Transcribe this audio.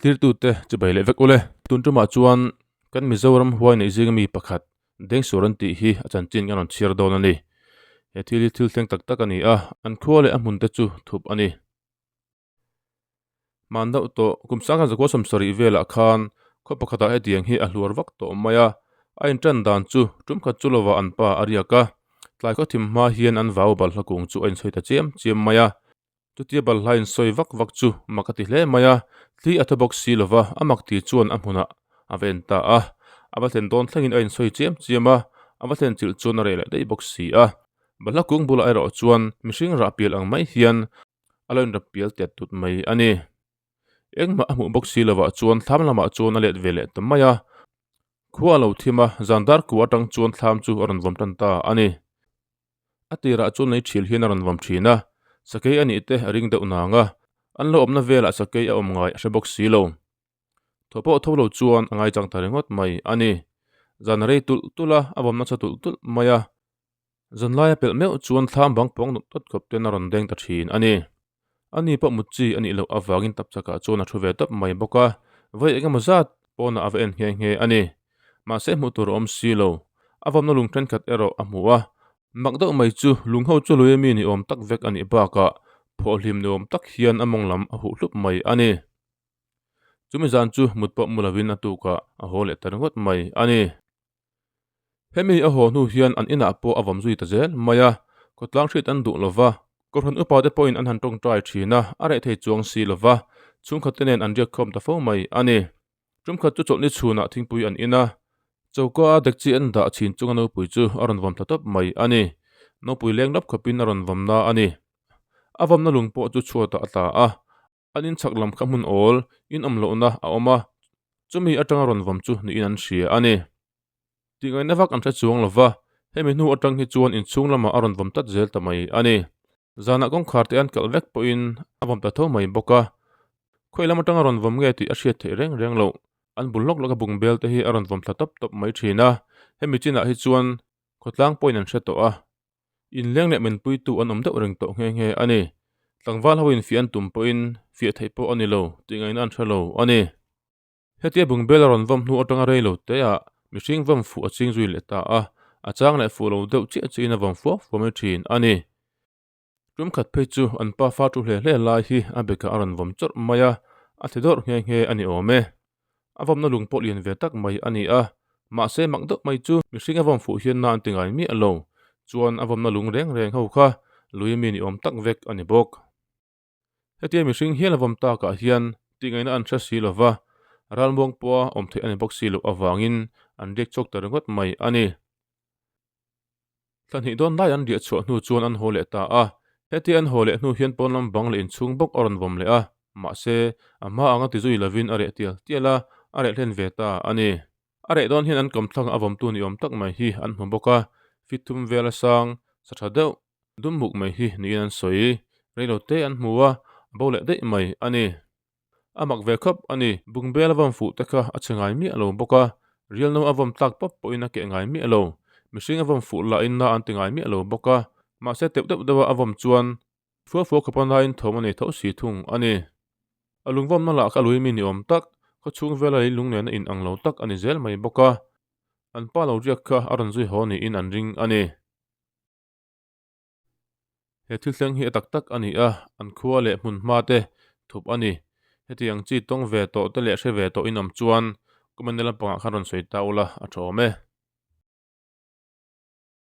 Tlirtute chibai leh vek ule. Tun tumah chuan kan Mizoram huai neih zinga mi pakhat Dengsur an tih hi a chanchin kan rawn chhiar dawn a ni. He thil hi thil thleng tak tak a ni a, an khua leh a hmun te chu thup a ni. Hman deuh tawh kum sangkhat zakua sawmsarih velah khan khaw pakhatah hetiang hi a hluar vak tawh mai a, a intan dan chu tum khat chu lovah an pa a riak a, tlai khaw thim hma hian an vau balhla kung chu a insawi ta chiam chiam mai a. Chutia balhla insawi vak vak chu mak a ti hle mai a, thli a thaw bawk si lova a mak ti chuan a hmunah a va en ta a, a va thlen dawn thlengin a insawi chiam chiam a, a va thlen chilh chuan a reh leh daih bawk si a. Balhla kung bulah erawh chuan mihring rah pial ang mai hian a lo inrap pial tet tut mai a ni. Engmah a hmuh bawk si lovah chuan thlam lamah chuan a let ve leh ta mai a. Khua a lo thim a, zan dar kua atang chuan thlam chu a rawn vawm tan ta a ni. A tirah chuan lei thil hian a rawn vawm thin a, sakei a nih te a ring deuh nang a, an lo awmna velah sakei a awm ngai a hre bawk si lo. Thaw pawh tho lo chuan a ngaichang ta ringawt mai a ni. Zan a rei tulh tulh a, a vawm nasa tulh tulh mai a. Zanlaia pelh meuh chuan thlam bang pawng nawt nawt khawp ten a rawn deng ta thin a ni. Ani pawh mut chi a nih loh avangin tapchakah chuan a thu ve tawp mai bawk a, vawi eng emaw zat pawnah a va en nghe nghe a ni. Mahse hmuh tur a awm si lo. A vawmna lung thenkhat erawh a hmu a. Mak deuh mai chu lung ho chu lui ami ni awm tak vek a nih bakah phawhhlim ni awm tak hian a mawng lam a huh hlup mai a ni. Chumi zan chu mut pawh mu lovin a tukah a haw leh ta ringawt mai a ni. Hemi a haw hnu hian an inah pawh a vawm zui ta zel mai a, khawtlang hriat an duh lova, Kohhran upate pawhin an han tawngtai thin a, a reh thei chuang si lova, chhungkhatte nen an riak khawm ta fo mai a ni. Tumkhat chu chawlhni chhunah thingpui an in a, choka a dekchi an dah chhin chunga nopui chu a rawn vawm thla tawp mai a ni. Nopui leng lap khawpin a rawn vawm na a ni. A vawmna lung pawh chu chhuatah a tla a. An inchhak lam kha hmun awl, inawm lohna a awm a, chumi atanga rawn vawm chu niin an hria a ni. Tihngaihna vak an hre chuang lo va, hemi hnu atang hi chuan inchhung lamah a rawn vawm tlat zel ta mai a ni. Zanah kawngkhar te an kalh vek pawhin a vawm ta tho mai bawk a, khawi lam atanga rawn vawm nge tih a hriat theih reng reng loh. An bul lawk lawk a bung bel te hi a rawn vawm thla tawp tawp mai thin a, hemi chinah hi chuan khawtlang pawhin an hre tawh a. Inleng leh menpuitu an awm deuh reng tawh nghe nghe a ni. Tlangval hoin fiah an tum pawhin fiah theih pawh a ni lo tih ngaihna an hre lo a ni. Hetia bungbel a rawn vawm hnu atanga rei lo teah mihring vawm fuh a ching zui leh ta a, a chang leh fuh lo deuh chiah chiahin a vawm fuak fuah mai thin a ni. Tumkhat phei chu an pa fa thu hle hle lai hi a bekah a rawn vawm chawrh mai a, a thi dawrh nghe nghe a ni awm e. A vawmna lung pawh lian ve tak mai a ni a, mahse mak deuh mai chu mihring a vawm fuh hian na an ti ngai miah lo, chuan a vawmna lung reng reng ho kha lui mi ni awm tak vek a ni bawk. Hetia mihring hial a vawm takah hian tihngaihna an hre si lova, ralmuang pawha awm theih a ni bawk si loh avangin an riak chhuak ta ringawt mai a ni. Thla hnih dawn lai an riah chhuah hnu chuan an haw leh ta a, hetia an haw leh hnu hian pawn lam bang leh inchhung bawk a rawn vawm leh a, mahse a hma anga ti zui lovin a reh tial tial a, a reh hlen ve ta a ni. A reh dawn hian an kawmthlang a vawmtu ni awm tak mai hi an hmu bawk a, fit thum vel a sang, sa tha deuh, dum muk mai hi niin an sawi. Reilo te an hmu a, a bo leh daih mai a ni. A mak ve khawp a ni. Bungbel a vawm fuh te kha a che ngai miah lo bawk a, rialno a vawm tlak pawp pawhin a keh ngai miah lo. Mihring a vawm fuh lahin na an ti ngai miah lo bawk a, mahse teuh deuh deuha a vawm chuan fua fua khawpa nain thawm a nei tho si thung a ni. A lungvawmna lah kha lui mi ni awm tak, khaw chhung vela lei lung nena in ang lo tak a ni zel mai bawk a, an pa lo riak kha a rawn zui haw niin an ring a ni. He thil thleng hi a tak tak a ni a, an khua leh hmun hma te thup a ni. Hetiang chi tawng ve tawh te leh hre ve tawh in awm chuan comment na lampangah khan rawn sawi ta ula a tha awm e.